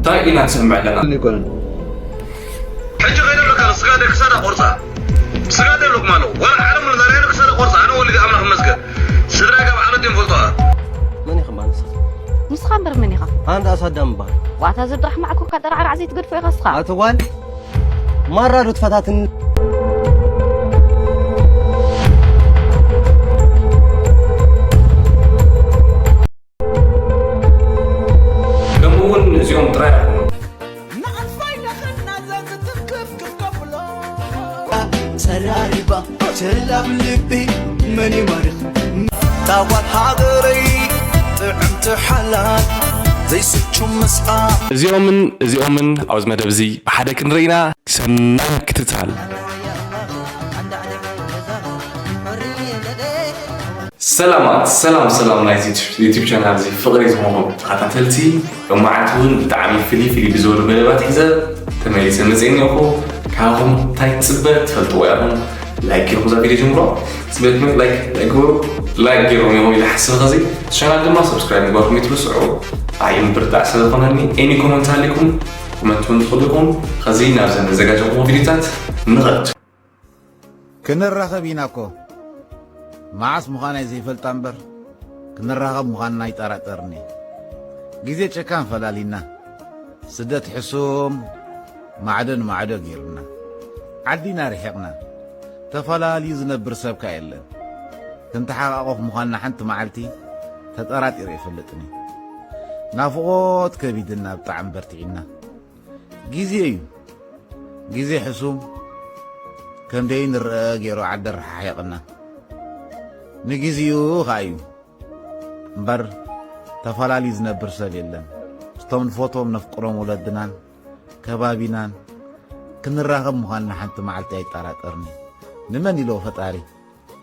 እንታይ ኢና ንሰምዕ ኣለና? ኣይኮነን። ሕጂ ከይደ ኣለካ፣ ስጋ ደ ክሳዳ ቆርፃ። ስጋ ደ ኣለኩም ኣለዉ። ዋላ ዓለም ዛሬ ክሳዳ ቆርፃ። ኣነ ወልድ ኣምላኽ ይመስገን። ስድራ ጋብ ዓለት እዮም ፈልጦ። መን ኢኻ ማለት? ንስኻ እምበር መን ኢኻ? ኣንታ ኣሳዳም እምበኣር። ዋታ ዝብራሕ ማዕኮ ካጠራዕራዕ ዘይትገድፎ ኢኻ ንስኻ። ኣቲ ጓል ማራ ዶ ትፈታትኒ? ከምኡ እውን እዚኦም ጥራይ ኣይኮኑን። ንኣልፋይ ለኸና ዘዝትክፍ ክከፍሎ። ተራሪባ ቸላብ ልቢ መን ይማርኽ? ታዋት ሃገረይ ጥዕምቲ ሓላል ዘይስቹ ምስኣ። እዚኦምን እዚኦምን ኣብዚ መደብ እዚ ብሓደ ክንርኢ ኢና። ሰናይ ምክትታል። ሰላማት፣ ሰላም ሰላም ናይዚ ዩቱብ ቻናል እዚ ፍቕሪ ዝኾንኩም ተኸታተልቲ፣ ሎማዓንቲ እውን ብጣዕሚ ፍልይ ፍልይ ብዝበሉ መደባት ሒዘ ተመሊሰ መፅእ እኒኦኹ። ካብኹም እንታይ ትፅበ ትፈልጥዎ ኢኹም። ላይክ ጌርኩም እዛ ቪድዮ ጀምሮ። ስበት ላይክ ላይክ ግበሩ። ላይክ ጌሮም ኢኹም ኢለ ሓስብ። ኸዚ ቻናል ድማ ሰብስክራይብ ምግባርኩም ይትርስዑ። ኣይ ምብርታዕ ስለ ዝኾነኒ ኤኒ ኮመንት ኣሊኩም ኮመንት እውን ትኽእሉ ኢኹም። ኸዚ ናብዘን ዘዘጋጀኹም ቪድዮታት ንኸድ። ክንራኸብ ኢና እኮ። መዓስ ምዃናይ ዘይፈልጣ እምበር፣ ክንራኸብ ምዃንና ኣይጠራጠርኒ። ግዜ ጨካን ፈላሊና። ስደት ሕሱም ማዕዶ ንማዕዶ ገይሩና። ዓዲና ርሒቕና። ተፈላልዩ ዝነብር ሰብ ከኣ የለን። ክንተሓቓቖፍ ምዃንና ሓንቲ መዓልቲ ተጠራጢረ ኣይፈልጥን እዩ። ናፍቖት ከቢድና ብጣዕሚ በርቲዕና። ግዜ እዩ። ግዜ ሕሱም ከም ደይንረኣ ገይሩ ዓዲ ኣረሓሒቕና። ንግዜኡ ኸኣ እዩ እምበር ተፈላልዩ ዝነብር ሰብ የለን። ምስቶም ንፈትዎም ነፍቅሮም ወለድናን ከባቢናን ክንራኸብ ምዃንና ሓንቲ መዓልቲ ኣይጠራጠርኒ። ንመን ኢልዎ ፈጣሪ?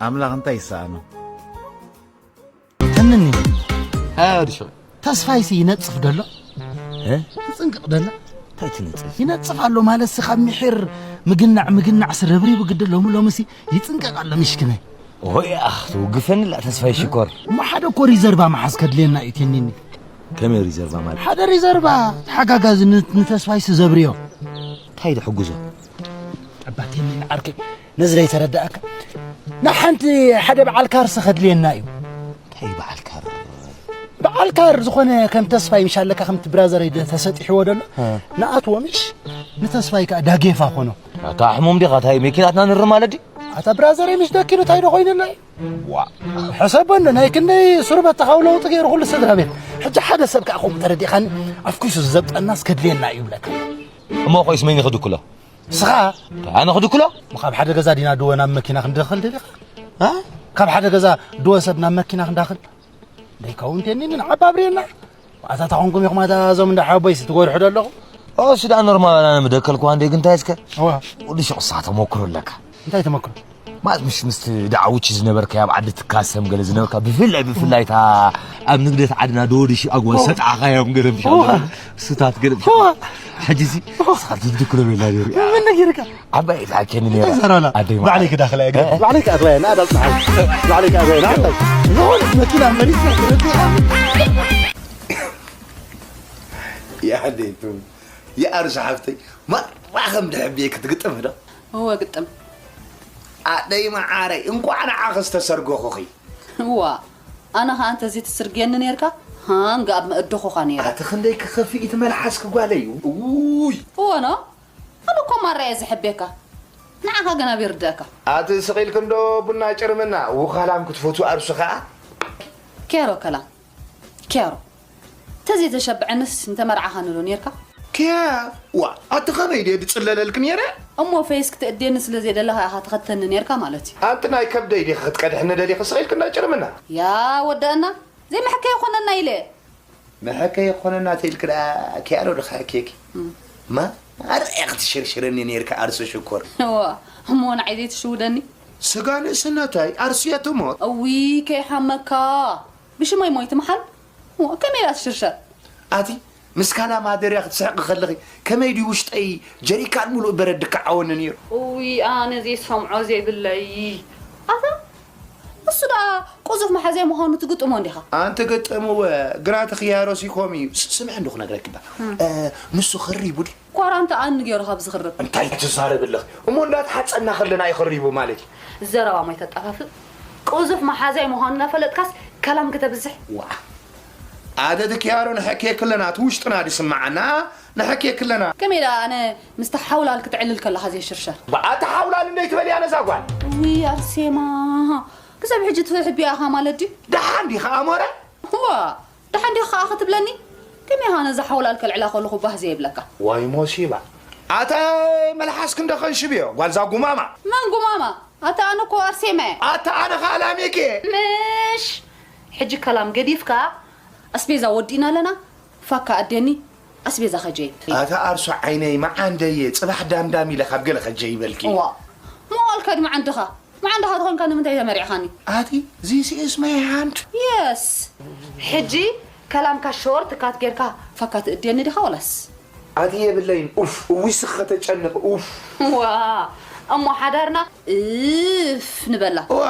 ኣምላኽ እንታይ ይሰኣኖ? ተንኒ። ኣይ፣ ወዲ ሸው። ተስፋይሲ ይነጽፍ ደሎ? እ? ይጽንቅቕ ደሎ? እንታይ ትነጽፍ? ይነጽፍ ኣሎ ማለትሲ ካብ ምሒር ምግናዕ፣ ምግናዕሲ ረብሪቡ ግዲ ሎሚ፣ ሎምሲ ይጽንቀቕ ኣሎ ምሽክነይ። ኦይ፣ ኣኽ፣ ትውግፈኒ ኣላ ተስፋይ ሽኮር። እሞ ሓደ እኮ ሪዘርቫ መሓዝ ከድልየና እዩ ቴኒኒ። ከመይ ሪዘርቫ ማለት? ሓደ ሪዘርቫ ተሓጋጋዚ ን-፣ ንተስፋይሲ ዘብርዮ። እንታይ ደሕጉዞ? ኣባ ቴኒኒ ዓርከይ፣ ነዚ ዘይተረዳእካ። ንሓንቲ ሓደ በዓል ካርሲ ከድልየና እዩ። እንታይ በዓል ካር? በዓል ካር ዝኾነ ከም ተስፋይ ምሽ ኣለካ፣ ከምቲ ብራዘረይ ደ-፣ ተሰጢሕዎ ደሎ። እ። ንኣትዎ ምሽ ንተስፋይ ከኣ ዳጌፋ ኾኖ። ኣታ ሕሙም ዲኻ? እንታይ መኪናትና ንር ማለት ድዩ? ኣታ ብራዘረይ ምሽ ደኪኑ እንታይ ዶ ኮይኑለይ? ዋ። ሕሰቦ እንዶ ናይ ክንደይ ሱርበት ተኻው ለውጢ ገይሩ ኩሉ ስድራ ቤት። ሕጂ ሓደ ሰብ ከኣ ከምኡ ተረዲእኻኒ፣ ኣፍኲሱ ዝዘብጠናስ ከድልየና እዩ ይብለካ። እሞ ኮይስ መን ይኽድክሎ? ስኻ? ኣነ ክድክሎ? ካብ ሓደ ገዛ ዲና ድወ ናብ መኪና ክንደኽል ደሊኻ? እ? ካብ ሓደ ገዛ ድወ ሰብ ናብ መኪና ክንዳኽል? ደይከውን ቴኒኒ ንዓባ ኣብርየና። ኣታ ተኾንኩም ኢኹም ኣታ እዞም እንዳ ሓቦይሲ ትጎድሑ ደለኹም? ኦ፣ እሱ ደኣ ኖርማል ኣነ ምደከልኩዋ እንደ ግን እንታይ እስከ? እዋ። ወዲ ሸቕ እሳ ተሞክሮ ኣለካ። እንታይ ተመክሮ? ማለት ምሽ ምስቲ ደዓውቺ ዝነበርካዮ ኣብ ዓዲ ትካሰም ገለ ዝነበርካ ብፍላይ፣ ብፍላይ እታ ኣብ ንግደት ዓድና ዶ ወዲ ሺ ኣግዋ እዋ። ሰጣኻዮም ገለ ምሽ እዋ። ስታት ገለ ምሽ። እዋ። ሕጂ ሲ እዋ። ስኻ ትድክሎ ቤላ ነይሩ። ምን ነጊርካ? ዓባይ ተሓኬኒ ነይራ። እንታይ ዘረባ? ኣደይ መዓረይ። ባዕለይ ክዳኽላ እየ፣ እ? ባዕለይ ክኣኽላ እየ፣ ንኣዳ ጽሓይ። ባዕለይ ክኣኽላ እየ፣ ንኣዳ። ዝኾነ መኪና መሪጽና ተረዲኻ። የኣደይቱ፣ የኣርሲ ሓፍተይ፣ ማራ ከም ድሕብየ ክትግጥም ዶ? እወ፣ ግጥም። ኣደይ መዓረይ፣ እንቋዕ ንዓኺ ዝተሰርገኹኺ። እዋ፣ ኣነ ኸኣ እንተዘይትስርግየኒ ነይርካ፣ ሃንግ ኣብ መእደኹኻ ነይረ። ኣቲ ክንደይ ክኸፍእ እዩ እቲ መልሓስኪ ጓለይ። ውይ። እወ ኖ? ኣነ እኮ ማራ እየ ዝሕብየካ። ንዓኻ ግን ኣበይ ይርድኣካ? ኣቲ ስቕ ኢልኪ እንዶ ቡና ጭርምና፣ ውኻላም ክትፈትዊ ኣርሱ ኸኣ? ኬሮ ከላም፣ ኬሮ። ተዘይተሸብዐንስ እንተመርዓኻኒ ዶ ኔርካ? ኬ-፣ ዋ፣ ኣቲ ኸመይ ድየ ድጽለለልኪ ኔረ? እሞ ፈይስ ክትእድየኒ ስለ ዘይደለኻ ኢኻ ትኸተኒ ኔርካ ማለት እዩ። ኣንቲ ናይ ከብደይ ዲኺ ክትቀድሕኒ ደሊኺ ስቕ ኢልኪ እንዳ ጭርምና? ያ ወደአና፣ ዘይመሐከ ይኾነና ኢለ። መሐከ ይኾነና ተይልኪ ደኣ ኪያኖ ድኻ ኬኪ? እም። ማ ኣርኣያ ክትሽርሽረኒ ኔርካ ኣርሲ ሽኮር። እዋ፣ እሞ ንዓይ ዘይትሽውደኒ? ስጋ ንእስነተይ ኣርሲ እየ ትሞት። እዊ፣ ከይሓመካ። ብሽመይ ሞይት መሓል? እሞ ከመይ ኢላ ትሽርሸር? ኣቲ፣ ምስ ካላ ማደርያ ክትስሕቂ ከለኺ ከመይ ድዩ ውሽጠይ ጀሪካን ሙሉእ በረድ ድከዓወኒ ኔሩ? እዊ፣ ኣነ ዘይሰምዖ ዘይብለይ። ኣታ፣ እሱ ደኣ ቁዙፍ መሓዘይ ምዃኑ ትግጥሞ እንዲኻ። ኣንቲ ግጥምወ፣ ግራ ትኽያሮ ሲኮም እዩ። ስ-፣ ስምዕ እንዶ ክነግረኪ እባ። እ፣ ንሱ ኽሪቡ ድዩ? ኳራንታ ኣን ገይሩ ካብ ዝኽርብ። እንታይ ትዛረቢ ኣለኺ? እሞ እንዳተሓጸና ከለና እዩ ኽሪቡ ማለት እዩ። ዘረባ ማይ ተጣፋፍእ። ቁዙፍ መሓዘይ ምዃኑ እናፈለጥካስ ከላም ክተብዝሕ። ዋ። ኣደ ድክያሮ ንሕኬ ክለና፣ እቲ ውሽጥና ድስምዓና፣ ንሕኬ ክለና። ከመይ ደኣ ኣነ ምስታ ሓውላል ክትዕልል ከለኻ ዘይሽርሸር? ብኣታ ሓውላል እንደይ ትበል እያ ነዛ ጓል? ውይ ኣርሴማ፣ ክሳብ ሕጂ ትሕብያ ኢኻ ማለት ድዩ? ደሓን ዲኻ ኣሞረ? እዋ፣ ደሓን ዲኻ ኸኣ ክትብለኒ? ከመይ ኢኻ ነዛ ሓውላል ከልዕላ ከለኹ ባህ ዘይብለካ? ዋይ ሞሲባ። ኣታ መልሓስኪ እንዶ ኸንሽብዮ፣ ጓልዛ ጉማማ። መን ጉማማ? ኣታ ኣነ እኮ ኣርሴማ እየ። ኣታ ኣነ ኸኣ ላሜክ እየ። ምሽ! ሕጂ ከላም ገዲፍካ፣ ኣስቤዛ ወዲእና ኣለና፣ ፋካ ኣዴኒ፣ ኣስቤዛ ኸጀይብ። ኣታ ኣርሶ ዓይነይ፣ መዓንደየ፣ ጽባሕ ዳምዳም ኢለ ካብ ገለ ኸጀይበልኪ። እዋ፣ መዋልካ ድመዓንድኻ። መዓንድኻ ተኾንካ ንምንታይ ተመሪዕኻኒ? ኣቲ፣ this is my hand። የስ። ሕጂ ከላምካ ሾርት ካት ጌርካ ፋካ ትእድየኒ ዲኻ ወላስ? ኣቲ የብለይን። ኡፍ፣ እዊ ስኽ ከተጨንቕ፣ ኡፍ። ዋ፣ እሞ ሓዳርና እፍ ንበላ። ዋ።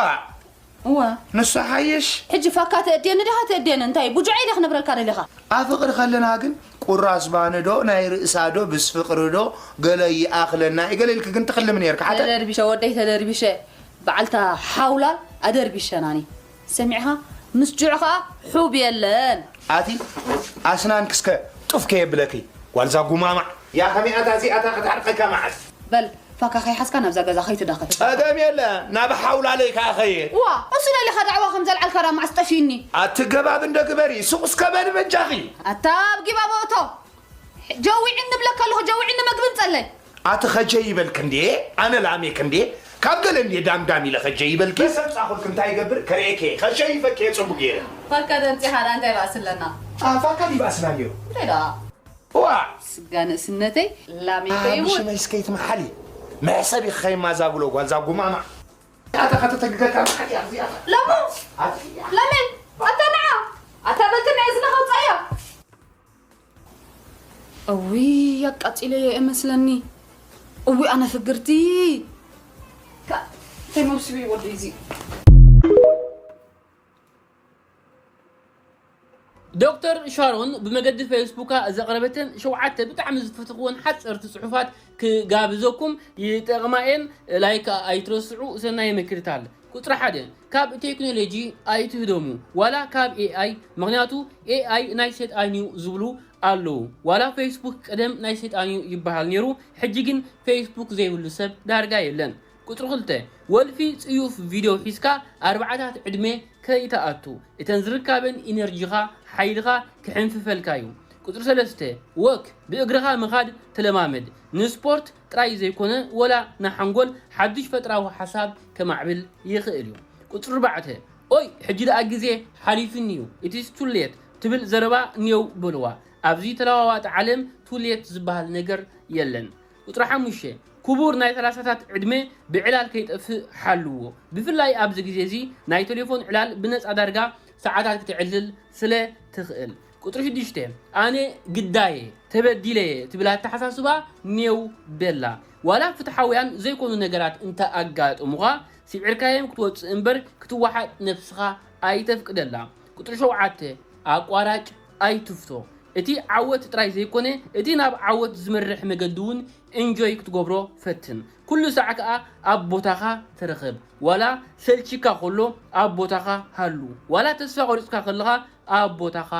እዋ። ንሱ ሓይሽ። ሕጂ ፋካ ትእድየኒ ዲኻ ትእድየኒ? እንታይ ቡጁዐይ ዲኻ ክነብረልካ ደሊኻ? ኣብ ፍቕሪ ከለና ግን ቁራስ ባኒ ዶ፣ ናይ ርእሳ ዶ፣ ብስ ፍቕሪ ዶ፣ ገለ ይኣኽለና እዩ፣ ገለ ኢልኪ ግን ትኽልሚ ነይርኪ፣ ሓተ? ተደርቢሸ ወደይ ተደርቢሸ፣ በዓልታ ሓውላል ኣደርቢሸናኒ። ሰሚዕኻ? ምስ ጁዕ ኸኣ ሑብ የለን። ኣቲ ኣስናንኪ እስከ ጡፍ ከየብለኪ፣ ጓልዛ ጉማማዕ። ያ ከመይ ኣታ እዚኣታ ክትዓርቀካ መዓስ? በል፣ ፋካ ከይሓዝካ ናብዛ ገዛ ከይትዳኸል። ጸገም የለ፣ ናብ ሓውላለይ ከኣ ኸይድ። ዋ፣ እሱ ደሊኻ ዳዕዋ ከም ዘልዓልካ ዳ መዓስ ጠፊኒ? ኣትገባብ እንደ ግበሪ፣ ሱቕ እስከ በሊ በጃኺ። ኣታ ኣብ ጊባቦ እቶ። ጀዊዕኒ እብለካ ኣለኹ፣ ጀዊዕኒ መግቢ ምጸለይ። ኣቲ ኸጀ ይበልክ እንዴ? ኣነ ላሜክ እንዴ? ካብ ገለ እንዴ ዳምዳም ኢለ ኸጀ ይበልኪ? በሰብ ጻኹልክ እንታይ ይገብር? ከርእየክ እየ። ኸጀ ይፈክ እየ ጽቡቅ ገይረ። ፋካ ደንጺኻ ዳ እንታይ ባእሲ ኣለና? ኣ፣ ፋካ ዲባእስና ነይሩ። እንታይ ደኣ? ዋ! ስጋ ንእስነተይ ላሜ ኣ፣ ከይሙት። ብሽመይ እስከ ይትመሓሊ። መሕሰብ ኢኺ ከይማዛብሎ ጓል ዛ ጉማማ። ኣታ ከተተግገካ መሓል እያ እዚኣ። ለሞ! ኣቲ እያ። ለመን! ኣታ ንዓ! ኣታ በልተና እዝንኻ ውጻያ! እውይ፣ ኣቃጺለዮ እመስለኒ። እውይ፣ ኣነ ፍግርቲ። ካ-፣ እንታይ መውስቢ ወዲ እዚ? ዶክተር ሻሮን ብመገዲ ፌስቡካ ዘቕረበተን ሸውዓተ ብጣዕሚ ዝፈተኽወን ሓጸርቲ ጽሑፋት ክጋብዘኩም ይጠቕማ እየን። ላይክ ኣይትረስዑ። ሰናይ ምክትታል። ቁጽሪ ሓደ፣ ካብ ቴክኖሎጂ ኣይትህደሙ፣ ዋላ ካብ ኤኣይ፣ ምኽንያቱ ኤኣይ ናይ ሰይጣን እዩ ዝብሉ ኣለዉ። ዋላ ፌስቡክ ቀደም ናይ ሰይጣን እዩ ይበሃል ነይሩ፣ ሕጂ ግን ፌስቡክ ዘይብሉ ሰብ ዳርጋ የለን። ቁጽሪ ክልተ፣ ወልፊ ጽዩፍ ቪድዮ ሒዝካ ኣርባዓታት ዕድመ ከይትኣቱ፣ እተን ዝርካበን ኢነርጂኻ፣ ሓይልኻ ክሕንፍፈልካ እዩ። ቁጽሪ ሰለስተ፣ ወክ፣ ብእግርኻ ምኻድ ተለማመድ። ንስፖርት ጥራይ ዘይኮነ፣ ወላ ንሓንጎል ሓድሽ ፈጥራዊ ሓሳብ ከማዕብል ይኽእል እዩ። ቁጽሪ ኣርባዕተ፣ ኦይ፣ ሕጂ ደኣ ግዜ ሓሊፉኒ እዩ፣ it is too late ትብል ዘረባ ኔው በልዋ። ኣብዚ ተለዋዋጢ ዓለም ቱ ሌት ዝበሃል ነገር የለን። ቁጽሪ ሓሙሽተ፣ ክቡር ናይ ሰላሳታት ዕድመ ብዕላል ከይጠፍእ ሓልዎ። ብፍላይ ኣብዚ ግዜ እዚ ናይ ቴሌፎን ዕላል ብነጻ ዳርጋ ሰዓታት ክተዕልል ስለ ትኽእል። ቁጽሪ ሽዱሽተ፣ ኣነ ግዳየ፣ ተበዲለየ ትብል ኣተሓሳስባ ኔው በላ። ዋላ ፍትሓውያን ዘይኮኑ ነገራት እንተ ኣጋጠሙኻ፣ ስዒርካዮም ክትወጽእ እምበር ክትወሓጥ ነብስኻ ኣይተፍቅደላ። ቁጽሪ ሸውዓተ፣ ኣቋራጭ ኣይትፍቶ። እቲ ዓወት ጥራይ ዘይኮነ፣ እቲ ናብ ዓወት ዝመርሕ መገዲ እውን ኢንጆይ ክትገብሮ ፈትን። ኩሉ ሳዕ ከኣ ኣብ ቦታኻ ተረኸብ። ዋላ ሰልቺካ ከሎ ኣብ ቦታኻ ሃሉ። ዋላ ተስፋ ቆሪጽካ ከለኻ ኣብ ቦታኻ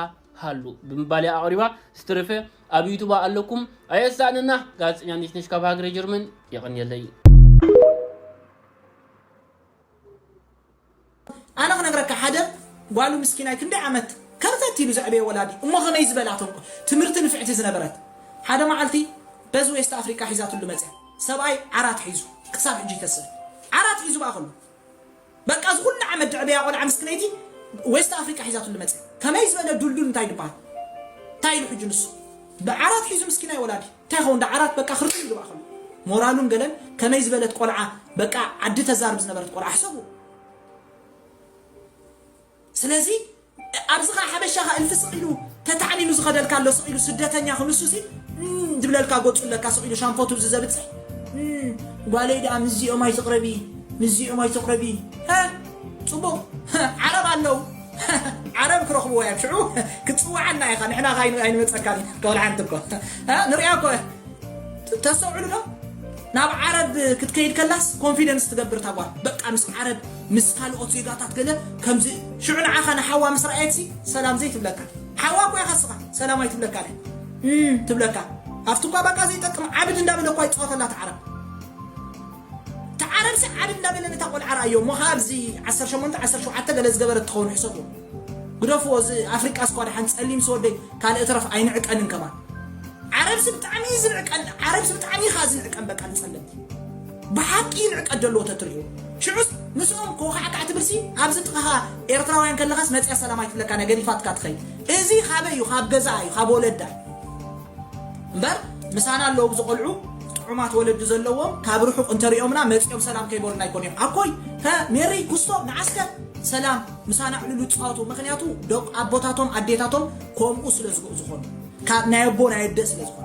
ሃሉ ብምባል እያ ኣቕሪባ። ዝተረፈ ኣብ ዩቱባ ኣለኩም። ኣየሳእነና። ጋዜጠኛ ነሽነሽ ካብ ሃገረ ጀርመን። የቐንየለይ። ኣነ ክነግረካ፣ ሓደ ጓሉ ምስኪናይ ክንደይ ዓመት ከርተት ኢሉ ዘዕበየ ወላዲ፣ እሞ ከመይ ዝበላቶም ትምህርቲ ንፍዕቲ ዝነበረት፣ ሓደ መዓልቲ በዚ ዌስት ኣፍሪቃ ሒዛትሉ መጽያ። ሰብኣይ ዓራት ሒዙ ክሳብ ሕጂ ይተስእ። ዓራት ሒዙ በኣ ከሎ፣ በቃ፣ እዚ ኩሉ ዓመት ድዕበያ ቆልዓ ምስክነይቲ ዌስት ኣፍሪቃ ሒዛትሉ መጽያ። ከመይ ዝበለ ዱልዱል እንታይ ድበሃል? እንታይ ኢሉ ሕጂ ንሱ? ብዓራት ሒዙ ምስኪናይ ወላዲ። እንታይ ይኸውን? ዳ ዓራት በቃ ክርትም ይግባእ ከሎ። ሞራሉን ገለን ከመይ ዝበለት ቆልዓ፣ በቃ ዓዲ ተዛርብ ዝነበረት ቆልዓ ሕሰቡ። ስለዚ ኣብዚ ኸዓ ሓበሻ ኸዓ እልፊ ስቕ ኢሉ ተታዕኒኑ ዝኸደልካ ኣሎ፣ ስቕ ኢሉ ስደተኛ ክንሱ ሲ፣ እም፣ ዝብለልካ ገጹ ኣለካ፣ ስቕ ኢሉ ሻምፖ ትብዚ ዘብጽሕ። እም፣ ጓለይ ደኣ ምስዚኦም ኣይትቕረቢ፣ ምስዚኦም ኣይትቕረቢ። ሀ? ጽቡቕ። ዓረብ ኣለዉ። ዓረብ ክረኽብዎ እዮም። ሽዑ ክትጽውዓና ኢኻ፣ ንሕና ከኣ ኣይን-፣ ኣይንመጸካን ኢና። ከወል ሓንቲ እኮ። እ፣ ንሪኣ እኮ። ት-፣ ተስተውዕሉ ዶ? ናብ ዓረብ ክትከይድ ከላስ ኮንፊደንስ ትገብር እታ ጓል። በቃ ምስ ዓረብ፣ ምስ ካልኦት ዜጋታት ገለ ከምዚ። ሽዑ ንዓኻ ንሓዋ ምስ ረኣየትሲ ሰላም ዘይትብለካ። ሓዋ እኮ ኢኻ ስኻ፣ ሰላም ኣይትብለካ ድያ? እም፣ ትብለካ። ኣብቲ እኳ በቃ ዘይጠቅም ዓብድ እንዳበለ እኳ ይጻወተላ እታ ዓረብ። ተዓረብሲ ዓብ እንዳበለ ነታ ቆልዓ ረኣዮ እሞ፣ ካብዚ ዓሰርተ ሸሞንተ ዓሰርተ ሸውዓተ ገለ ዝገበረት ትኸውን ሕሰብዎ። ግደፍዎ፣ እዚ ኣፍሪቃ እስኳ ደሓን ጸሊም ስወደይ ካልእ እትረፍ ኣይንዕቀንን ከማን። ዓረብሲ ብጣዕሚ እዩ ዝንዕቀን፣ ዓረብሲ ብጣዕሚ እዩ ከኣ ዝንዕቀን በቃ ንጸለምቲ። ብሓቂ ይንዕቀት ደለዎ ተትርእዮ። ሽዑስ ምስኦም ኮኻዕካዕ ትብልሲ፣ ኣብዚ ጥቓኻ ኤርትራውያን ከለኻስ መጽያ ሰላም ኣይትብለካ፣ ነገር ይፋትካ ትኸይድ። እዚ ካበይ እዩ? ካብ ገዛኣ እዩ፣ ካብ ወለዳ እዩ። እምበር ምሳና ኣለዉ ብዝቆልዑ ጥዑማት ወለዲ ዘለዎም ካብ ርሑቕ እንተሪኦምና መጺኦም ሰላም ከይበሉና ኣይኮን እዮም። ኣኮይ፣ ሀ፣ ሜሪ፣ ኩስቶ፣ ንዓስከ ሰላም ምሳና ዕልሉ ይጻወቱ። ምኽንያቱ ደቅ ኣቦታቶም ኣዴታቶም ከምኡ ስለ ዝግ-፣ ዝኾኑ ካብ ናይ ኣቦ ናይ ኣደ ስለ ዝኾኑ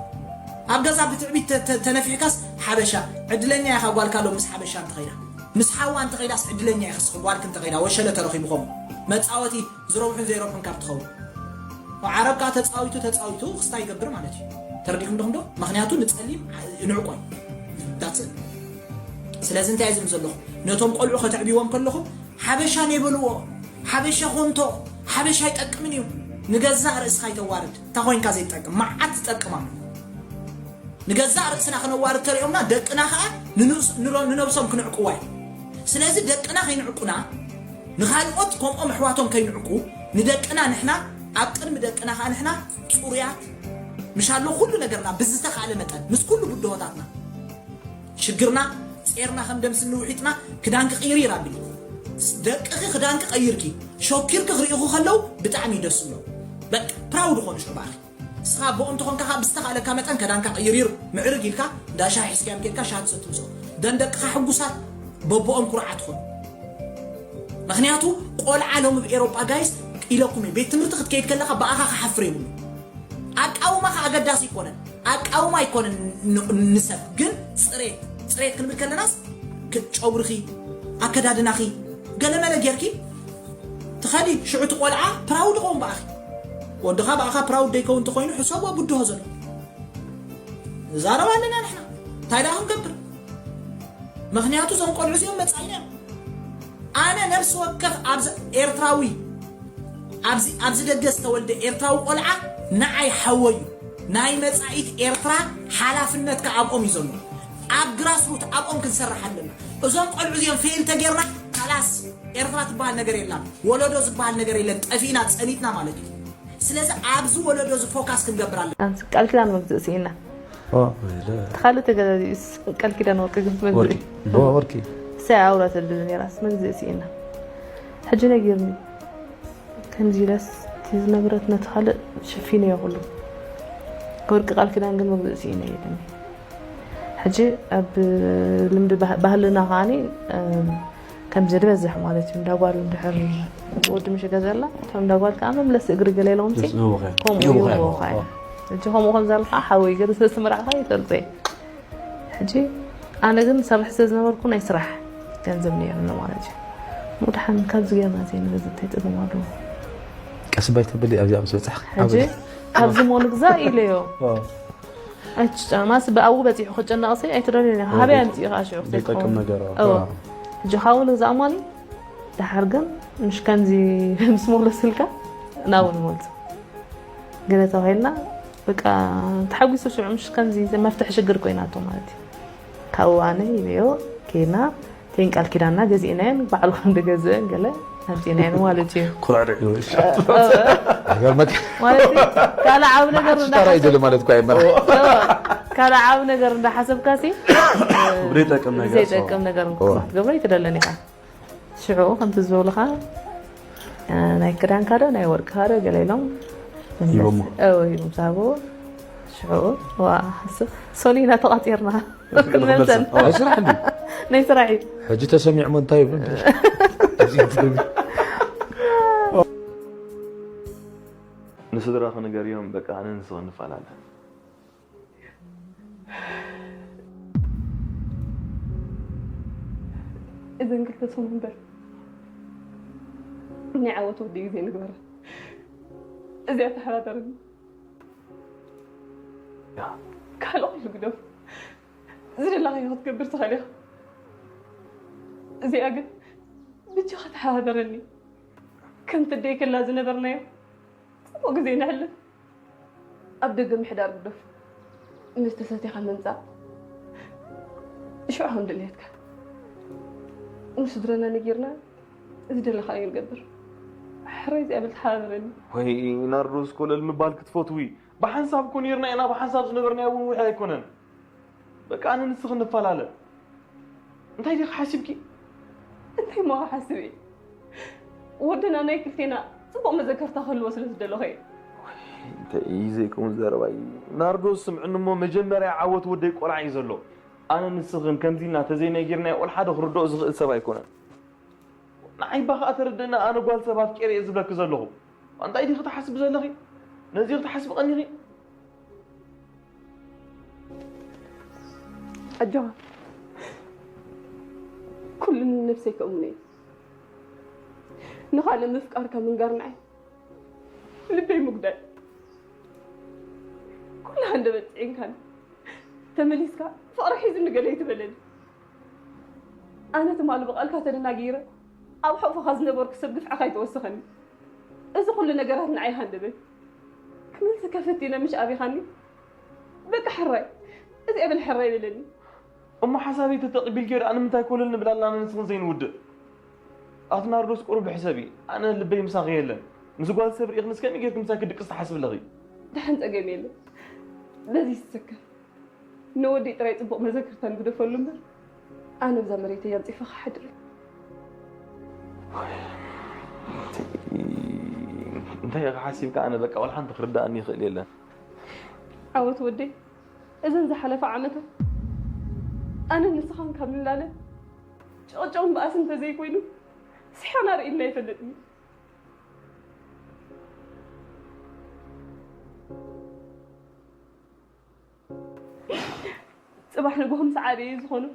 ኣብ ገዛ ብትዕቢት ተ-፣ ተ-፣ ተነፊሕካስ ሓበሻ ዕድለኛ ኢኻ ጓልካ ሎ ምስ ሓበሻ እንተኸይዳ ምስ ሓዋ እንተኸይዳስ ዕድለኛ ኢኻ ስኽ ጓልክ እንተኸይዳ ወሸለ ተረኺቡ ከምኡ መጻወቲ ዝረብሑን ዘይረብሑን ካብ ትኸውን። ዓረብ ከኣ ተጻዊቱ ተጻዊቱ ክስታይ ይገብር ማለት እዩ። ተረዲእኩም ዲኹም ዶ? ምኽንያቱ ንጸሊም ንዕቆይ። That's it። ስለዚ እንታይ ዝብል ዘለኹ? ነቶም ቆልዑ ከተዕብይዎም ከለኹም ሓበሻ ነይበልዎ፣ ሓበሻ ኮንቶ፣ ሓበሻ ኣይጠቅምን እዩ። ንገዛእ ርእስኻ ይተዋርድ። እታ ኮይንካ ዘይትጠቅም፣ መዓት ትጠቅማ። ንገዛእ ርእስና ክነዋርድ ተሪኦምና ደቅና ከኣ ንንስ-፣ ንሮ-፣ ንነብሶም ክንዕቅዋ እዩ። ስለዚ ደቅና ከይንዕቁና ንኻልኦት ከምኦም ኣሕዋቶም ከይንዕቁ ንደቅና ንሕና ኣብ ቅድሚ ደቅና ከኣ ንሕና ጽሩያት ምሻሎ ኩሉ ነገርና ብዝተኻእለ መጠን ምስ ኩሉ ብድሆታትና ሽግርና ጼርና ከም ደም ስኒ ውሒጥና ክዳንኪ ቅይርይር ኣብሊ። ደቅኺ ክዳንኪ ቀይርኪ ሾኪርኪ ክርእኹ ከለዉ ብጣዕሚ እዩ ደስ ዝብሎም። በቃ ፕራውድ ኾኑ ሽዑ ባኺ። ንስኻ ኣቦኦም ተኾንካ ኸዓ ብዝተኻእለካ መጠን ከዳንካ ቅይርይር ምዕርግ ኢልካ እንዳ ሻሂ ሒዝካዮም ከይድካ ሻሂ ትሰቲ ምስኦም። ደን ደቅኻ ሕጉሳት በቦኦም ኩርዓት ኾኑ። ምኽንያቱ ቆልዓ ሎሚ ብ ኤሮጳ ጋይስ ኢለኩም እየ ቤት ትምህርቲ ክትከይድ ከለኻ ብኣኻ ክሓፍር የብሉ። ኣቃውማኻ ኣገዳሲ ኣይኮነን። ኣቃውማ ኣይኮነን ን-፣ ንሰብ ግን ጽሬት፣ ጽሬት ክንብል ከለናስ ክ-፣ ጨጉርኺ፣ ኣከዳድናኺ ገለመለ ጌርኪ ትኸዲ ሽዑ እቲ ቆልዓ ፕራውድ ኸውን ብኣኺ። ወድኻ ብኣኻ ፕራውድ ደይከውን እንተኾይኑ ሕሰቦ ብድሆ ዘሎ። ንዛረብ ኣለና ንሕና። እንታይ ደኣ ክንገብር? ምኽንያቱ እዞም ቆልዑ እዚኦም መጻኢና እዮም። ኣነ ነፍሲ ወከፍ ኣብዚ ኤርትራዊ፣ ኣብዚ፣ ኣብዚ ደገ ዝተወልደ ኤርትራዊ ቆልዓ ንዓይ ሓወይ እዩ። ናይ መጻኢት ኤርትራ ሓላፍነትካ ኣብኦም እዩ ዘሎ። ኣብ ግራስሩት ኣብኦም ክንሰርሕ ኣለና። እዞም ቆልዑ እዚኦም ፌል ተጌርና ካላስ ኤርትራ ትበሃል ነገር የላን። ወለዶ ዝበሃል ነገር የለን። ጠፊእና ጸኒትና ማለት እዩ። ስለዚ ኣብዚ ወለዶ እዚ ፎካስ ክንገብር ኣለና። ኣንስ ቃል ኪዳን መግዝእ ስኢና። ኦ፣ እቲ ካልእ ተገዛዚኡስ ቃል ኪዳን ወርቂ ግን መግዝእ ወርቂ። ኦ፣ ወርቂ። ሳይ ኣውራ ተብል ነራስ መግዝእ ስኢና። ሕጂ ነጊርኒ። ከምዚ ኢለስ እቲ ዝነብረት ነቲ ካልእ ሸፊነዮ ኩሉ። ወርቂ ቃል ኪዳን ግን መግዝእ ስኢነ የለኒ። ሕጂ ኣብ ልምዲ ባህ-፣ ባህልና ከዓኒ፣ እም፣ ከምዚ ዝበዝሕ ማለት እዩ። እንዳ ጓል እንድሕር ወዲ ምሽ ገዘላ፣ እቶም እንዳ ጓል ከዓ መምለሲ እግሪ ገለ ኢሎምሲ፣ እወ፣ ከምኡ እወ፣ ይብልዎ እወ። ከኣ። ሕጂ ከምኡ ከም ዘለካ ሓወይ ገለ ስለ ዝተመርዓኻ ይጠልጠ። ሕጂ ኣነ ግን ሰርሕ ስለ ዝነበርኩ ናይ ስራሕ ገንዘብ ነይሩኒ ማለት እዩ። እሞ ደሓን ካብዚ ገርና ዘይንገዝእ እንታይ ጸገም ኣለዎ? ቀስ ባይ ተብሊ ኣብዚኣ ምስ በጻሕ። ሕጂ ኣብዚ ሞ ንግዛእ ኢለዮ። ኦ። ኣች ጫማስ ብኣው በጺሑ ክጨነቕሲ ኣይትደልዮን ኢኻ። ሃበይ ኣምጺኡ ከዓ ሽዑ ዘይጠቅም ክትከውን። ነገር፣ ኣዎ። ኣዎ። ሕጂ ካብኡ ንግዛእ እማኒ ደሓር ግን ምሽ ከምዚ ምስ መለስልካ ናብኡ ንመልሶ። ገለ ተባሂልና በቃ ተሓጒሱ ሽዑ ምሽ ከምዚ መፍትሒ ሽግር ኮይናቶ ማለት እዩ። ካብኡ ኣነ ኢለዮ ኬና ቴን ቃል ኪዳንና ገዚእናየን ባዕሉ ከም ዝገዝአን ገለ ኣምጺእናየን ማለት እዩ። ኩራዕ ዶ ይብልሽ? እ፣ እ። ይገርመካ። ማለት እዩ፣ ካልእ ዓቢ ነገር ሓንቲ ሽታራ እንዳሓሰብ-፣ ይደሊ ማለት እኮ ኣይመራ። እ፣ ካልእ ዓቢ ነገር እንዳሓሰብካሲ፣ እ፣ ዘይጠቅም ነገር ዘይጠቅም ነገር እኮ። ክትገብሮ ኣይትደልን ኢኻ። ሽዑ ከምቲ ዝበሉኻ፣ እ፣ ናይ ክዳንካ ዶ ናይ ወርቅኻ ዶ ገለ ኢሎም ሂቦሞ። እ፣ ሂቦም ዝሃብዎ። ሽዑ፣ ዋ፣ ሶሊና ተቋጺርና። ክንመልሰን። ኣይ፣ ስራሕ እንድዩ። ናይ ስራሕ እዩ። ሕጂ ተሰሚዕሞ እንታይ ይብሉ? ንስድራኺ ንገርዮም፣ በቃ፣ ኣነ ንስኺ ንፈላለ። እዘን ክልተ ሰሙን እምበር። ናይ ዓወት ወዲ ግዜ ንግበራ። እዚኣ ተሓዳደርኒ። ካልኦ ኩሉ ግደፍ። ዝደለኻዮ ክትገብር ትኽእል ኢኻ። እዚኣ ግን ብቻኻ ተሓባበረኒ። ከምቲ ደይ ከላ ዝነበርናዮ ጽቡቕ ግዜ ነሕልፍ። ኣብ ደገ ምሕዳር ግደፍ። መስተ ሰቲኻ ምምጻእ ሽዑ ከም ድልየትካ። ንስድራና ነጊርና ዝደለኻዮ ንገብር። ሕራይ እዚኣ በል ተሓባበረኒ። ወይ ናርዶስ፣ ኮለል ምባል ክትፈትዊ? ብሓንሳብ እኮ ነይርና ኢና፣ ብሓንሳብ ዝነበርናዮ እውን ውሒ ኣይኮነን። በቃ ኣነ ንስኺ ንፈላለ። እንታይ ዲኺ ሓሲብኪ? እንታይ እሞ ክሓስብ እየ? ወድና ናይ ክልቴና ጽቡቕ መዘከርታ ክህልዎ ስለ ዝደለኹ እየ። እንታይ እዩ ዘይከውን ዘረባ እዩ? ናርዶስ፣ ስምዕኒ እሞ፣ መጀመርያ ዓወት ወደይ ቆልዓ እዩ ዘሎ። ኣነ ንስኽን ከምዚ ኢልና ተዘይነጊርናዮ ቆልዓ ዶ ክርድኦ ዝኽእል ሰብ ኣይኮነን። ንዓይ እባ ከኣ ተረድእና፣ ኣነ ጓል ሰብ ኣፍቂረ እየ ዝብለኪ ዘለኹ። እንታይ ዲኺ ትሓስቢ ዘለኺ? ነዚ ዲኺ ትሓስቢ ቀኒኺ? ኣጆኻ፣ ኩሉ ንነብሰይ ከእምኖ እየ። ንኻልእ ምፍቃርካ ምንጋር ንዓይ ልበይ ምጉዳል። ኩሉ ሃንደበት ጽዒንካኒ ተመሊስካ ፍቕሪ ሒዙኒ ገለ ኣይትበለኒ። ኣነ ትማሊ ብቓልካ ተደናጊረ ኣብ ሕቑፍኻ ዝነበርኩ ሰብ ግፍዕኻ ኣይተወሰኸኒ። እዚ ኩሉ ነገራት ንዓይ ሃንደበት ክመልሰካ ፈቲነ ምሽ ኣቢኻኒ። በቃ ሕራይ፣ እዚ እብል ሕራይ በለኒ። እሞ ሓሳበይ ተተቕቢልኪ ዶ? ኣነ ምንታይ ኮለል ንብል ኣለና ንስኽን ዘይንውድእ? ኣቲ ናርዶስ ቁሩብ ሕሰቢ፣ ኣነ ልበይ ምሳኺ የለን። ምስ ጓል ሰብ ርኢኽንስ ከመይ ጌርኪ ምሳይ ክድቅስ ትሓስቢ ኣለኺ? ደሓን ጸገም የለን። በዚ ይትሰከፍ። ንወዲ ጥራይ ጽቡቕ መዘክርታ ንግደፈሉ እምበር፣ ኣነ ብዛ መሬተይ ኣንጺፈ ክሓድር እየ። እንታይ ኢኻ ሓሲብካ? ኣነ በቃ ወላ ሓንቲ ክርድኣኒ ይኽእል የለን። ዓወት ወደይ፣ እዘን ዝሓለፋ ዓመታት ኣነ ንስኻን ካብ ንላለ ጨቕጨቕን በኣስን እንተዘይኮይኑ ስሕና ርኢልና ኣይፈልጥን። ጽባሕ ንግሆ ምስ ዓበየ ዝኾኑ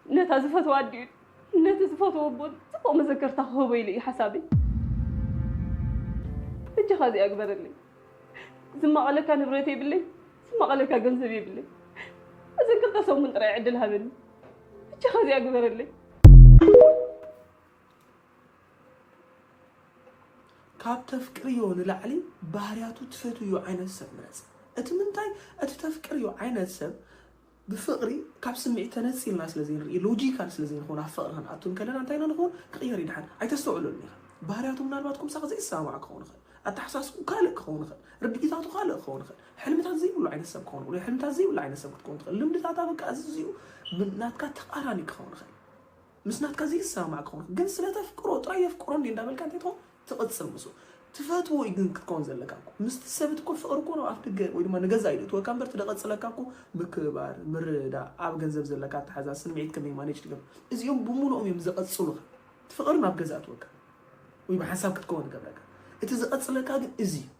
ነታ ዝፈትዋ ኣዲኡ ነቲ ዝፈትዎ ኣቦ ጽቡቕ መዘከርታ ክህቦ ኢሉ እዩ ሓሳበይ። ሕጂ ኸዚ ኣግበረለይ። ዝማቐለካ ንብረት የብለይ፣ ዝማቐለካ ገንዘብ የብለይ። እዘን ክልተ ሰሙን ጥራይ ዕድል ሃበኒ። ሕጂ ኸዚ ኣግበረለይ። ካብ ተፍቅርዮ ንላዕሊ ባህርያቱ ትፈትውዮ ዓይነት ሰብ ምረጽ። እቲ ምንታይ፣ እቲ ተፍቅርዮ ዓይነት ሰብ ብፍቕሪ ካብ ስምዒት ተነጺልና ስለ ዘይንርኢ፣ ሎጂካል ስለ ዘይንኸውን፣ ኣብ ፍቕሪ ክንኣቱ እንከለና እንታይ ኢና ንኸውን? ክቕየር እዩ ድሓን። ኣይተስተውዕለሉን ኢኻ። ባህርያቱ ምናልባት ኩምሳኻ ዘይሰማማዕ ክኸውን ይኽእል። ኣተሓሳስቡ ካልእ ክኸውን ይኽእል። ርድኢታቱ ካልእ ክኸውን ይኽእል። ሕልምታት ዘይብሉ ዓይነት ሰብ ክኸውን ይኽእል። ወይ ሕልምታት ዘይብሉ ዓይነት ሰብ ክትከውን ትኽእል። ልምድታታ በቃ ኣዝዩ ብ-፣ ናትካ ተቓራኒ ክኸውን ይኽእል። ምስ ናትካ ዘይሰማማዕ ክኸውን ይኽእል። ግን ስለ ተፍቅሮ ጥራይ የፍቅሮ እንዴ እንዳበልካ እንታይ ትኸውን? ትቕጽል ምስኡ። ትፈትዎ እዩ ግን ክትከውን ዘለካ እኮ። ምስቲ ሰብ እቲ እኮ ፍቕሪ እኮ ናብ ኣፍ ደገ ወይ ድማ ንገዛ እዩ ዝእትወካ እምበር እቲ ደቐጽለካ እኮ ምክብባር፣ ምርድዳእ፣ ኣብ ገንዘብ ዘለካ ኣተሓዛ፣ ስምዒት ከመይ ማኔጅ ትገብር። እዚኦም ብምሉኦም እዮም ዘቐጽሉኻ። እቲ ፍቕሪ ናብ ገዛ እትወካ ወይ ብሓንሳብ ክትከውን ይገብረካ። እቲ ዝቐጽለካ ግን እዚ እዩ።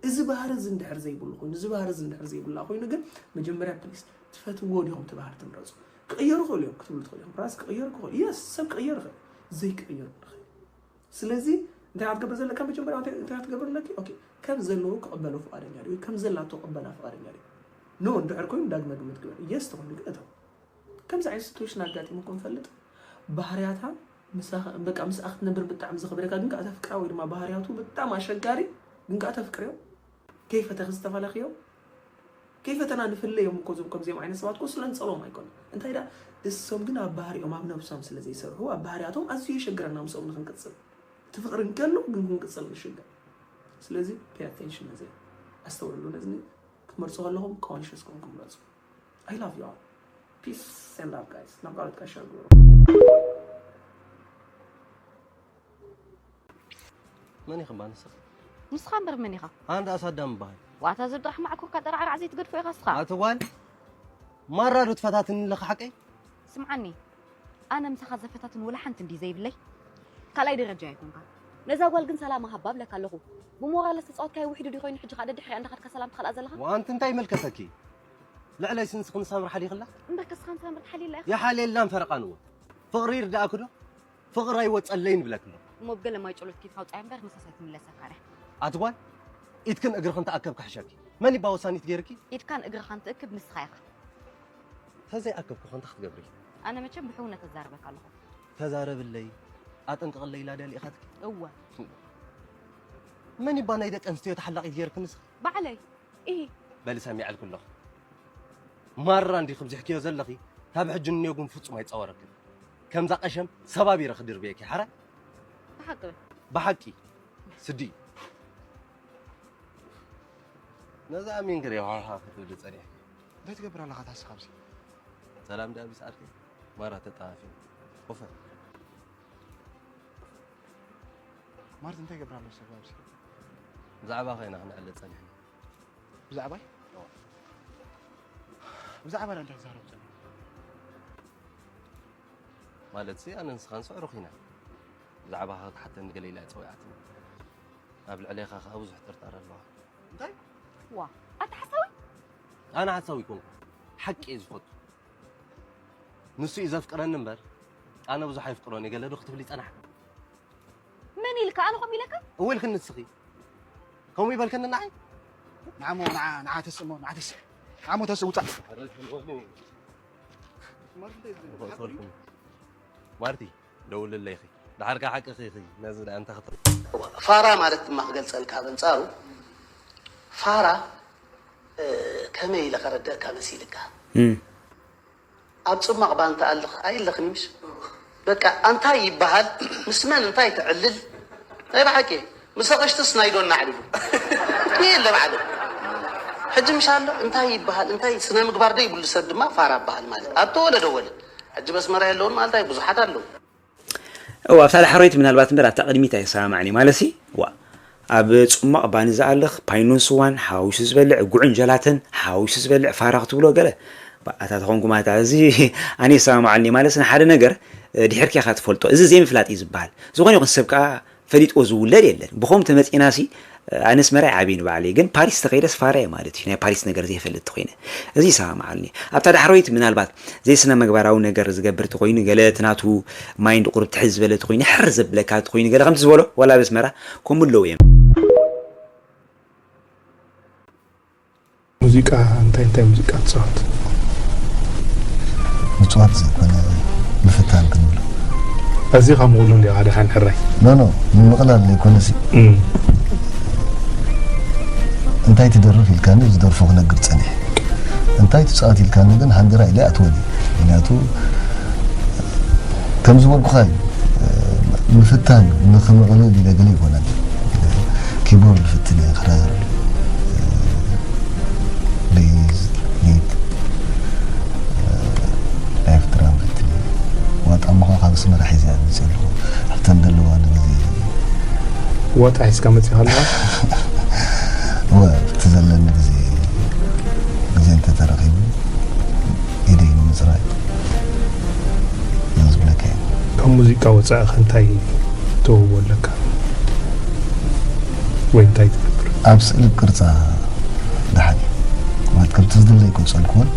እዚ ባህሪ እዚ እንድሕር ዘይብሉ ኮይኑ፣ እዚ ባህሪ እዚ እንድሕር ዘይብላ ኮይኑ ግን መጀመርያ ፕሊስ ትፈትዎ ዲኹም እቲ ባህሪ ትምረጹ። ክቕየሩ ይኽእሉ እዮም ክትብሉ ትኽእሉ እዮም። ራስ ክቕየር ክኽእሉ፣ የስ ሰብ ክቕየር ይኽእል፣ ዘይክቕየር እውን ይኽእል። ስለዚ እንታይ ክትገብር ዘለካ መጀመርያ እንታይ እንታይ ክትገብር ኣለኪ? ኦኬ ከም ዘለዉ ክቕበሎ ፍቓደኛ ድዩ? ከም ዘላቶ ክቕበላ ፍቓደኛ ድዩ? ኖ እንድሕር ኮይኑ ዳግመ ግምት ግበር። የስ ተኾይኑ ግን እተው። ከምዚ ዓይነት ሲትዌሽን ኣጋጢሙኩም ይፈልጥ? ባህርያታ ምሳኻ በቃ ምስኣ ክትነብር ብጣዕሚ ዝኸበደካ ግን ከዓ ተፍቅራ ወይ ድማ ባህርያቱ ብጣዕሚ ኣሸጋሪ ግን ከዓ ተፍቅርዮ ከይፈተኺ ዝተፈለኽዮ ከይፈተና ንፍለዮም እኮ እዞም ከምዚኦም ዓይነት ሰባት እኮ ስለ ንፀልኦም ኣይኮነ እንታይ ዳ እሶም ግን ኣብ ባህሪኦም ኣብ ነብሶም ስለ ዘይሰርሑ ኣብ ባህርያቶም ኣዝዩ የሸግረና ምስኦም ንክንቅፅል እቲ ፍቅሪ እንከሎ ግን ክንቅፅል ንሽገር ስለዚ pay attention ነዚ ኣስተውዕሉ ነዚ ክትመርፁ ከለኹም conscious ኮንኩም ምረፁ I love you all. Peace and love, guys. ናብ ካልኦት ቀሻ ግበሩ። መን ኢኺ እባ ንስኺ? ንስኻ እምበር መን ኢኻ? ኣነ ደኣ ሳዳም እበሃል። ዋታ ዝብዳሕ ማዕኮርካ ጠራዕራዕ ዘይትገድፎ ኢኻ ንስኻ። ኣቲ ጓል ማራ ዶ ትፈታትኒ ኣለኻ ሓቀይ? ስምዓኒ፣ ኣነ ምሳኻ ዘፈታትን ወላ ሓንቲ እንዲ ዘይብለይ ካልኣይ ደረጃ ኣይኮንካ። ነዛ ጓል ግን ሰላም ሃባ ብለካ ኣለኹ። ብሞራል ዝተጻወትካዮ ውሒዱ ዲ ኮይኑ ሕጂ ከዓ ደድሕሪኣ እንዳኸድካ ሰላም ትኸልኣ ዘለኻ? ዋንቲ እንታይ ይመልከተኪ? ልዕለይ ስንስኽን ሳምሪ ሓሊኽላ? እምበር ከስኻን ሳምሪ ትሓልየላ ኢኻ? ይሓልየላን ፈረቓን እወ። ፍቕሪ ይርዳእኪ ዶ? ፍቕሪ ኣይወጸለይን ይብለኪ ኣሎ። እሞ ብገለ ማይ ጨሎት ኪድ ካውጻያ እምበር ንሳስ ኣይትምለሰካን እያ። ኣቲ ጓል፣ ኢድክን እግርኽን ተኣከብ ክሕሸኪ። መን ይባ ወሳኒት ገይርኪ? ኢድካን እግርኻን ትእክብ ንስኻ ኢኻ። ተዘይኣከብኩ ከ እንታይ ክትገብሪ? ኣነ መቸም ብሕውነት እዛረበካ ኣለኹ። ተዛረብለይ፣ ኣጥንቅቕለይ ኢላ ድያ ልኢኻትኪ? እወ። መን ይባ ናይ ደቂ ኣንስትዮ ተሓላቒት ገይርኪ ንስኺ? ባዕለይ። እሂ። በሊ ሰሚዐልኪ ኣለኹ። ማራ እንዲኺ ብዚሕክዮ ዘለኺ፣ ካብ ሕጂ ንኔጉን ፍጹም ኣይጻወረክን። ከምዛ ቀሸም ሰባቢረ ክድርብየኪ፣ ሓራይ? ብሓቂ በል። ብሓቂ። ስዲ። ነዛ ኣሚንኪ ዲኺ ሃሃ ክትብሊ ጸኒሕኪ? እንታይ ትገብር ኣለኻ ታስኻ ኣብዚ? ሰላም ድኣ ቢስ ዓርከይ? ማራ ተጠፋፊና። ኮፈ። ማርቲ እንታይ ይገብር ኣሎ ሰብ ኣብዚ? ብዛዕባኻ ኢና ክንዕልል ጸኒሕና። ብዛዕባይ? ብዛዕባ እንታይ ትዛረቡ ጸኒሕኩም? ማለትሲ ኣነ ንስኻን ስዕሩኽ ኢና። ብዛዕባኻ ክትሓተኒ ገለ ኢላ እያ ጸዊዓትኒ። ኣብ ልዕሌኻ ኸኣ ብዙሕ ጥርጣረ ኣለዋ። እንታይ? ዋ፣ ኣታ ሓሳዊ? ኣነ ሓሳዊ ኣይኮንኩን። ሓቂ እየ ዝፈቱ። ንሱ እዩ ዘፍቅረኒ እምበር ኣነ ብዙሕ ኣይፍቅሮን እየ ገለ ዶ ክትብሊ ይጸናሕኪ? መን ኢልካ? ኣነ ከምኡ ኢለካ? እወ ኢልክኒ ንስኺ። ከምኡ ይበልክኒ ንዓይ? ንዓሞ ንዓ ንዓ ተስእሞ ንዓ ተስእ ንዓሞ ተስእ ውጻእ። ማርቲ ደውልለይ ኢኺ። ድሓር ከኣ ሓቅኺ ኢኺ። ነዚ ደኣ እንታይ ክትብል? ፋራ ማለት ድማ ክገልጸልካ በንጻሩ ፋራ ከመይ ኢለ ከረድአካ መሲልካ? ኣብ ጽማቕ ባንታ ኣለኽ ኣይለኽን ምሽ? በቃ ኣንታይ ይበሃል ምስ መን እንታይ ትዕልል? ናይ ብሓቂ ምስ ኣቐሽትስ ናይ ዶና ኣዕልሉ የለ ባዕሉ ሕጂ ምሽ ኣሎ እንታይ ይበሃል እንታይ ስነ ምግባር ዶ ይብሉ ሰብ ድማ ፋራ በሃል ማለት ኣብ ተወለደ ወለድ ሕጂ በስመራ የለውን ማለት ኣይ ብዙሓት ኣለዉ። እወ ኣብታ ዳሕረወይቲ ምናልባት እምበር ኣብታ ቅድሚት ኣይሰማማዕን እየ ማለትሲ ዋእ ኣብ ጽሟቕ ባኒ ዝኣልኽ ፓይኖን ስዋን ሓዊሱ ዝበልዕ ጉዕን ጀላተን ሓዊሱ ዝበልዕ ፋራ ክትብሎ ገለ ባእ ኣታ ተኾንኩም ኣታ እዚ ኣነ ይሰማማዓኒ እየ ማለትሲ ንሓደ ነገር ድሒርካ ኢኻ ትፈልጦ እዚ ዘይምፍላጥ እዩ ዝበሃል ዝኾነ ይኹን ሰብ ከኣ ፈሊጥዎ ዝውለድ የለን። ብኸምኡ ተመጺእናሲ ኣነስ መራይ ዓብየ ንባዕለይ ግን ፓሪስ ተኸይደስ ፋራ እየ ማለት እዩ ናይ ፓሪስ ነገር ዘይፈልጥ ተኾይነ እዚ ይሰማምዓልኒ ኣብታ ዳሕረወይቲ ምናልባት ዘይስነ መግባራዊ ነገር ዝገብር ተኾይኑ ገለ እቲ ናቱ ማይንድ ቁሩብ ትሕት ዝበለ ተኾይኑ ሕር ዘብለካ ተኾይኑ ገለ ከምቲ ዝበሎ ዋላ በስመራ ከምኡ ኣለዉ እዮም ሙዚቃ እንታይ እንታይ ሙዚቃ ትፃወት? ምፅዋት ዘይኮነ ምፍታን ክንብሎ። ኣዚኻ ምቕሉል ዲኻ ደሓን ሕራይ? ኖ ኖ ምምቕላል ዘይኮነሲ እንታይ ትደርፍ ኢልካኒ ዝደርፎ ክነግር ፀኒሐ። እንታይ ትፃወት ኢልካኒ ግን ሃንደራ ኢለ ኣይኣትዎን እየ። ምክንያቱ ከም ዝበልኩኻ እዩ ምፍታን ንክምቕልል ኢለ ገለ ይኮነን። ኪቦርድ ይፍትን እየ፣ ክራር፣ ቤዝ፣ ሊድ፣ ላይፍ ድራም ይፍትን እየ። ዋጣ እሞ ካብ ኣስመራ ሒዘ እየ መፂአ ኣለኹ። ኣብተን ዘለዋ ንግዜ ዋጣ ሒዝካ መፂኻ ኣለኻ? እወ፣ ኣብቲ ዘለኒ ግዜ ግዜ እንተተረኺቡ ኢደይ ንምፅራይ እየ ዝብለካ እየ። ካብ ሙዚቃ ወፃኢ ከ እንታይ ተውህቦ ኣለካ? ወይ እንታይ ትገብር? ኣብ ስእሊ ቅርፃ ደሓን እየ ማለት ከምቲ ዝድለ ኣይቀፀልኩዎን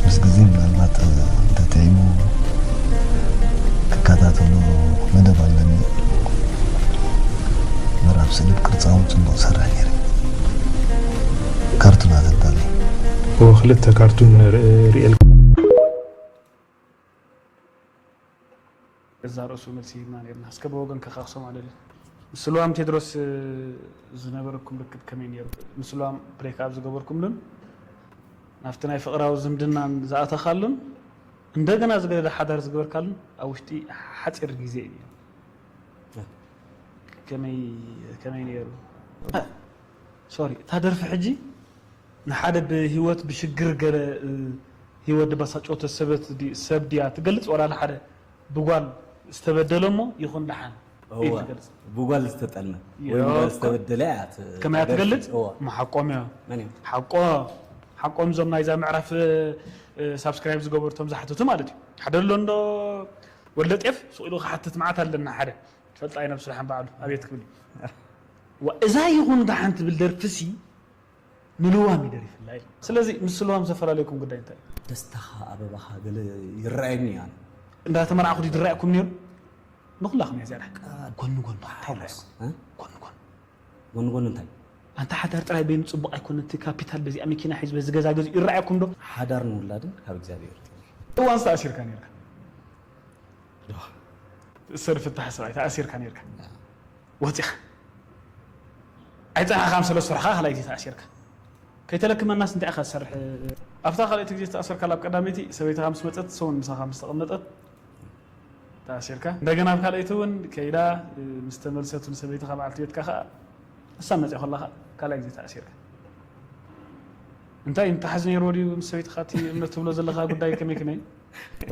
ምስ ግዜ ምናልባት እንተጥዒሙ ክከታተሎ መደብ ኣለኒ። ምዕራብ ስእሊ ብቅርፃ እውን ፅቡቅ ዝሰርሕ ነይረ። ካርቱናት ኣዳሊ። እወ ክልተ ካርቱን ርኤልካ። ገዛ ርእሱ መልሲ ሂብና ነርና። እስከ ብወገንካ ከክሶም ኣለለ። ምስ ልዋም ቴድሮስ ዝነበረኩም ርክብ ከመይ ነይሩ? ምስ ልዋም ብሬክ ኣብ ዝገበርኩምሉን ናብቲ ናይ ፍቕራዊ ዝምድናን ዝኣተኻሉን እንደገና ዝገደደ ሓዳር ዝገበርካሉን ኣብ ውሽጢ ሓፂር ግዜ እዩ። ከመይ ከመይ ነይሩ? ሶሪ እታ ደርፊ ሕጂ ንሓደ ብህይወት ብሽግር ገለ ህይወት ድባሳጨወተ ሰበት ሰብ ድያ ትገልፅ ዋላ ንሓደ ብጓል ዝተበደለ እሞ ይኹን ደሓን ኢድ ዝገልፅ ብጓል ዝተጠልመ ወይ ብጓል ዝተበደለ እያ ከመይ ትገልፅ እሞ ሓቆም እዮ ሓቆ ሓቆም እዞም ናይዛ ምዕራፍ ሳብስክራይብ ዝገበሩ ቶም ዝሓተቱ ማለት እዩ ሓደ ኣሎ እንዶ ወለ ጤፍ ሱቕ ኢሉ ክሓትት መዓት ኣለና ሓደ ትፈልጣ እዩ ነብሱ ደሓን በዓሉ ኣቤት ክብል እዩ እዛ ይኹን ደሓን ትብል ደርፍሲ ንልዋም ይደሪፍላ ኢሉ ስለዚ ምስ ልዋም ዘፈላለየኩም ጉዳይ እንታይ እዩ ደስታኻ ኣበባኻ ገለ ይረኣየኒ እዩ ኣነ እንዳተመርዓኹ ድዩ ዝረኣየኩም ነይሩ ንኹላኹም እያ ዝያዳ። ጎኒ ጎኒ ሓጎስ ጎኒ ጎኒ ጎኒ ጎኒ እንታይ? ኣንታ ሓዳር ጥራይ በይኑ ጽቡቕ ኣይኮነ። እቲ ካፒታል በዚኣ መኪና ሒዙ በዚ ገዛ ገዚኡ ይረኣየኩም ዶ? ሓዳር ንውላድን ካብ እግዚኣብሔር እዩ። እዋን ዝተኣሲርካ ነርካ። ትእሰር ፍታሕ ሰብኣይ ተኣሲርካ ነርካ። ወፂኻ ኣይፀናሕካ። ኣብ ሰለስተ ወርሕኻ ካልኣይቲ ተኣሲርካ። ከይተለክመናስ እንታይ ኢኻ ትሰርሕ? ኣብታ ካልኣይቲ ግዜ ዝተኣሰርካላ ኣብ ቀዳመይቲ ሰበይትኻ ምስ መፀት ሰውን ምሳኻ ምስ ተቐመጠት ተኣሲርካ። እንደገና ኣብ ካልኣይቲ እውን ከይዳ ምስ ተመልሰት እውን ሰበይትኻ በዓልቲ ቤትካ ከዓ እሳ መፅያ ከላ ከዓ ካልኣይ ግዜ ተኣሲርካ። እንታይ ምትሓዝ ነይርዎ ድዩ ምስ ሰበይትኻ? እቲ እምነት ትብሎ ዘለኻ ጉዳይ ከመይ ከመይ?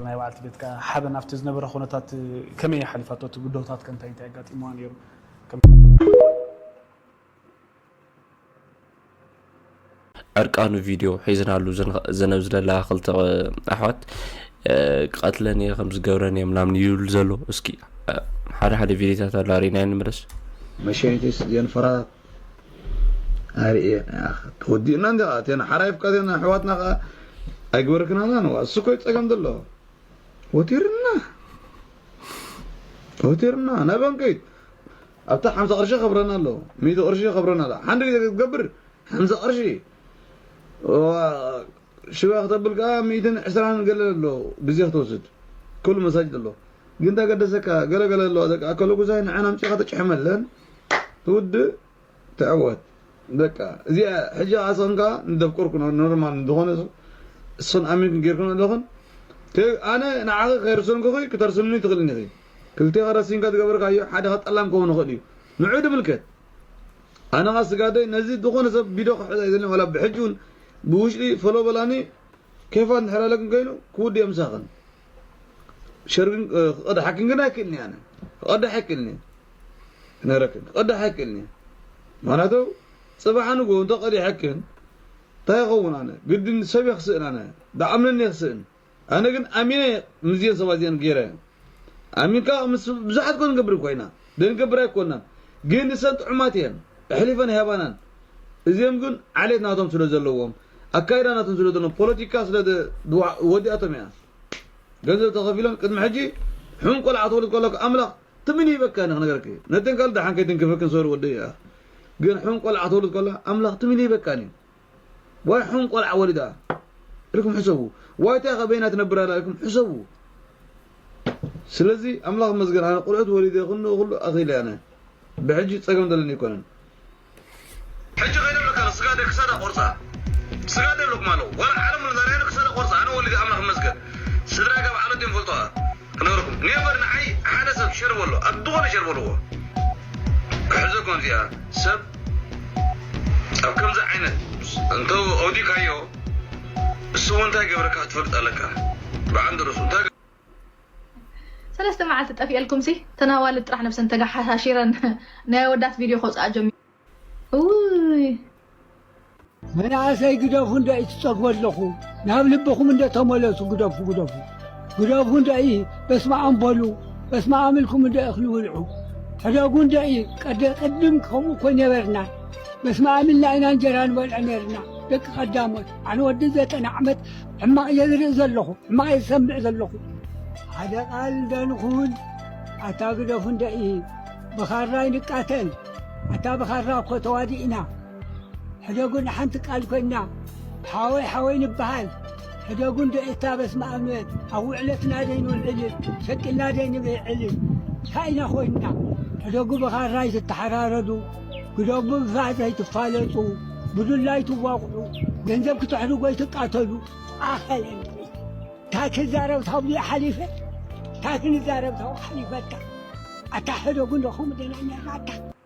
ናይ በዓልቲ ቤትካ ሓበን ኣብቲ ዝነበረ ኩነታት ከመይ ሓሊፋቶ? እቲ ብድሆታት ከ እንታይ እንታይ ኣጋጢምዋ ነይሩ? ዕርቃኑ ቪድዮ ሒዝናሉ ዘነብ ዝደላ ክልተ ኣሕዋት ክቐትለን እየ ከም ዝገብረን እየ ምናምን ይብል ዘሎ። እስኪ ሓደ ሓደ ቪድዮታት ኣሎ ኣሪና ንምለስ። መሸኒትስ እዚአን ፈራታት ኣርእየን ተወዲእና እንዲ ተን ሓራይ ፍቃቴን ኣሕዋትና ከዓ ኣይግበርክናና ነዋ። እሱ ኮይ ፀገም ዘሎ ወቲርና ወቲርና ናበን ከይድ ኣብታ ሓምሳ ቅርሺ ከብረና ኣሎ ሚእቲ ቅርሺ ከብረና ኣሎ። ሓንድ ግዜ ክትገብር ሓምሳ ቅርሺ ሽባ ክተብል ከዓ ሚእትን ዕስራን ገለ ኣሎ ግዜ ክትወስድ ኩሉ መሳጅድ ኣሎ። ግን ተገደሰካ ገለገለ ኣለዋ ደቂ ኣከለ ጉዛይ ንዐን ኣምፂኻ ተጭሕመለን ትውድእ ትዕወት። በቃ እዚኣ ሕጂ ኣሰንካ ንደፍቀርኩ ኖርማል ዝኾነ እሱን ኣሚንክን ጌርክን ኣለኹን። ኣነ ንዓኺ ከይርሰንኩኺ ክተርስንኒ ትኽእልኒ ኢኺ። ክልቴኻ ረሲንካ ዝገበርካዮ ሓደ ከጠላም ክኸውን ይኽእል እዩ። ንዑ ድምልከት ኣነ ኻ ስጋደይ ነዚ ዝኾነ ሰብ ቪድዮ ክሕዝ ኣይደልን ዋላ ብሕጂ እውን ብውሽጢ ፈሎ በላኒ። ኬፋ እንድሕር ኣለክን ኮይኑ ክውድእ ምሳኽን ሸር ግን ክቐድሓክን ግን ኣይክእልን እየ ኣነ ክቐድሕ ኣይክእልን እየ ክነግረክን ክቐድሕ ኣይክእልን እየ። ምክንያቱ ፅባሕ ንጎ እንተ ቀዲሐክን እንታይ ይኸውን ኣነ ግድን ሰብ የኽስእን ኣነ ዳኣምነኒ የኽስእን ኣነ ግን ኣሚነ ምስዚአን ሰባት እዚአን ገይረ ኣሚንካ ምስ ብዙሓት ኮ ንገብር እኮ ኢና ደንገብር ኣይኮናን ግን ንሰን ጥዑማት እየን ኣሕሊፈን ኣይሃባናን እዚኦም ግን ዓሌት ናቶም ስለ ዘለዎም ኣካይዳ ናቶም ስለ ዘለዎም ፖለቲካ ስለ ወዲኣቶም እያ ገንዘብ ተኸፊሎም ቅድሚ ሕጂ ሕን ቆልዓ ትወልድ ከለኩ ኣምላኽ ትምን ይበካ ንክነገርክ ነተን ካልእ ደሓን ከይትንክፈክን ሰሩ ወደይ እያ ግን ሕን ቆልዓ ትወልድ ከላ ኣምላኽ ትምን ይበካን እዩ ዋይ ሑን ቆልዓ ወሊዳ ኢልኩም ሕሰቡ። ዋይ እታ ከ በይና ትነብር ኣላ ኢልኩም ሕሰቡ። ስለዚ ኣምላኽ ይመስገን ኣነ ቆልዑት ወሊደ ኩሉ ኩሉ ኣኺለ ኣነ ብሕጂ ጸገም ዘለኒ ኣይኮነን። ሕጂ ከይደ ብለካ ስጋ ደ ክሳዳ ቆርጻ ስጋ ደ ብለኩም ኣለዉ ዋላ ዓለም ዛርያ ክሳዳ ቆርጻ ኣነ ወሊደ ኣምላኽ ይመስገን። ስድራይ ካብ ዓለት እዮም ፈልጦ ክነግረኩም ኔቨር ንዓይ ሓደ ሰብ ሸር በሎ ኣብ ዝኾነ ሸር በልዎ ክሕዘኩም እዚኣ ሰብ ኣብ ከምዚ ዓይነት እንተ ኣውዲካዮ እሱ እውን እንታይ ገብረካ ክትፈልጥ ኣለካ ብዓንዲ ርእሱ እንታይ ሰለስተ መዓልቲ ጠፊኤልኩም ሲ ተናዋልድ ጥራሕ ነብሰን ተጋሓሻሺረን ናይ ኣወዳት ቪድዮ ከውፅኣ ጀሚሩ እውይ መናእሰይ ግደፉ እንዶ እዩ ትጸግቦ ኣለኹ ናብ ልብኹም እንዶ ተመለሱ ግደፉ ግደፉ ግደፉ እንዶ እዩ በስመ ኣም በሉ በስመ ኣም ኢልኩም እንዶ እኽሊ ብልዑ ሕደጉ እንዶ እዩ ቀደ ቅድም ከምኡ እኮ ነበርና በስመ ኣም ኢልና ኢና እንጀራ ንበልዖ ነርና ደቂ ቀዳሞት ኣነ ወዲ ዘጠና ዓመት ሕማቕ እየ ዝርኢ ዘለኹ ሕማቕ እየ ዝሰምዕ ዘለኹ ሓደ ቃል እንዶ ንኹን ኣታ ግደፉ እንዶ እዩ ብኻራ ይንቃተል ኣታ ብኻራ እኮ ተዋዲእና ሕደጉ ንሓንቲ ቃል ኮይና ሓወይ ሓወይ ንበሃል ሕደጉ እንዶ እታ በስመ ኣብ ኣብ ውዕለትና ደይንውዕልን ሸቂልና ደይንብዕልን እንታይ ኢና ኮይንና ሕደጉ ብኻራ ኣይትተሓራረዱ ግደጉ ብፋእ ዘይትፋለጡ ብዱላ ኣይትዋቕዑ ገንዘብ ክትሕድጉ ኣይትቃተሉ ኣኸለን እንታይ ክዛረብ ታብኡ ሓሊፈ እንታይ ክንዛረብ ታብኡ ሓሊፈታ ኣታ ሕደጉ እንዶ ከምኡ ደና ነርና ኣታ